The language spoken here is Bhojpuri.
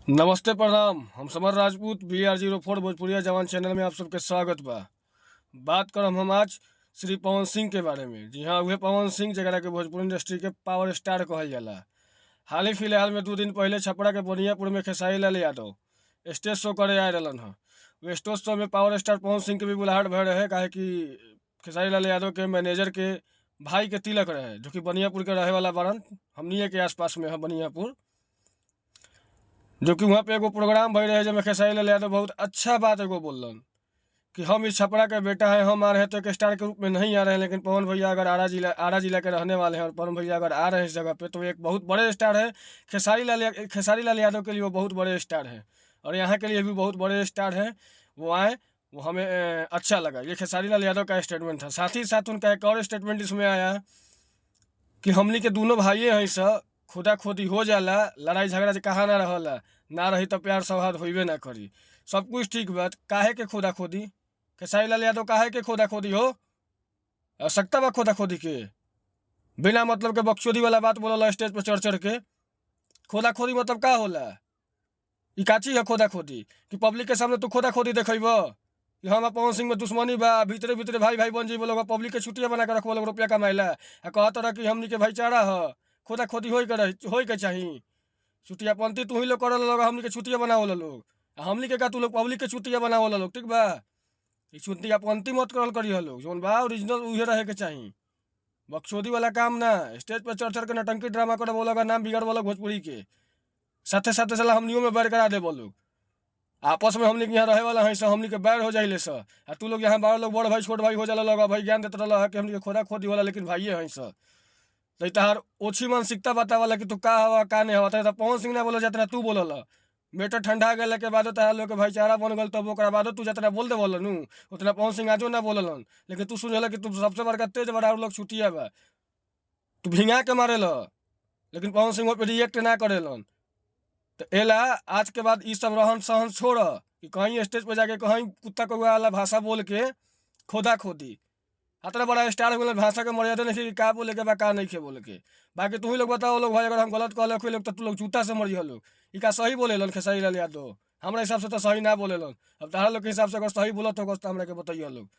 नमस्ते, प्रणाम। हम Samar Rajput, BR 04 भोजपुरिया जवान चैनल में आप सबके स्वागत बा। बात करब हम आज श्री पवन सिंह के बारे में। जी हाँ, उहे पवन सिंह जकरा के भोजपुरी इंडस्ट्री के पावर स्टार कहल जाला। हाल ही फिलहाल में 2 दिन पहले छपरा के बनियापुर में खेसारी लाल यादव स्टेज शो करे आए रहलन हँ। वो स्टेज शो में पावर स्टार पवन सिंह के भी बुलाहट भयल रहे, काहे कि खेसारी लाल यादव के मैनेजर के भाई के तिलक रहे, जो कि बनियापुर के रहे वाला बारन। हमनिए के आसपास में है बनियापुर, जो कि वहाँ पे एगो प्रोग्राम भइल रहे, जैमे खेसारी लाल यादव बहुत अच्छा बात एगो बोललन कि हम इस छपरा के बेटा हैं, हम आ रहे हैं तो एक स्टार के रूप में नहीं आ रहे हैं, लेकिन पवन भैया अगर आरा जिला के रहने वाले हैं और पवन भैया अगर आ रहे हैं इस जगह पे तो एक बहुत बड़े स्टार है। खेसारी लाल यादव के लिए वो बहुत बड़े स्टार हैं और यहाँ के लिए भी बहुत बड़े स्टार हैं। वो आए, वो हमें अच्छा लगा। ये खेसारी लाल यादव का स्टेटमेंट था। साथ ही साथ उनका एक और स्टेटमेंट इसमें आया कि हमनी के दोनों भाइये हैं सब, खोदा खोदी हो जाला, लड़ाई झगड़ा से कहाँ ना रहला, ना रही तो प्यार सौहार्द होइबे ना करी। सब कुछ ठीक बा, काहे के खोदा खोदी? खेसारी लाल यादव, काहे के खोदा खोदी हो? आवश्यकता बा खोदा खोदी के? बिना मतलब के बकचोदी वाला बात बोलला स्टेज पर चढ़ चढ़ के। खोदा खोदी मतलब का होला? ई काची है खोदा खोदी, कि पब्लिक के सामने तू खोदा खोदी देखब कि हम आ पवन सिंह में दुश्मनी बा, भीतरे भीतरे भाई भाई बन जइबो लोग, पब्लिक के छुट्टिया बना के रखबो लोग रुपया कमाइला, आ कहत रह कि हमनी के भाईचारा ह? खोदा खोदी होई के रही, होई के चाही। छुटियापंती तू ही लोग करल लोग, हमनी के छुटिया बनावल लोग, आ हमनी के का तू लोग पब्लिक के छुटिया बनावल लोग? ठीक बा, ई छुटियापंती मत करल करी लोग। जौन बा ओरिजिनल, उहे रहे के चाही। बकचोदी वाला काम ना। स्टेज पर चढ़ चढ़ के नौटंकी ड्रामा करे लोग, नाम बिगड़ लोग भोजपुरी के। साथे साथे साला हमनियों में बैर करा देबो लोग आपस में। हमनी के यहाँ रहे वाला है सब, हमनी के बैर हो जाइले सर, आ तू लोग यहाँ बाहर लोग बड़ भाई छोट भाई हो जाला लोग। भाई ज्ञान देत रहल कि हमनी के खोदा खोदी होला, लेकिन भाइये हैं सर। तो तहार ओछी मानसिकता बतावला कि तू का हवा, का नहीं हवा। तो पवन सिंह ना बोलो जितना तू बोलल। मैटर ठंडा गेला के बादो तहार लोग के भाईचारा बन गल, तब ओकरा बादो तू जितना बोल देवल नु, उतना पवन सिंह आजो ना बोललन। लेकिन तू सुनल कि तू सबसे बड़का तेज बड़ा लोग छुटिया बा, तू भिंगा के मारेल, लेकिन पवन सिंह पे रिएक्ट ना करेलन। तो एला आज के बाद ई सब रहन सहन छोड़ कि कहीं स्टेज पे जाके कहीं कुत्ता कौआ वाला भाषा बोल के खोदा खोदी। अतना बड़ा स्टार हो गेल, भाषा के मर्यादा नहीं कि का बोले के बा, का नहीं के बोले के। बाकी तू ही लोग बताओ लोग भाई, अगर हम गलत कहले लोग तो तू लोग जूता से मरिह लोग। ई का सही बोलेलन खेसारी लाल यादव? हमरा हिसाब से तो सही ना बोलेलन। अब तारा लोग के हिसाब से अगर सही बोलत हो तो हमरा के बताइए लोग।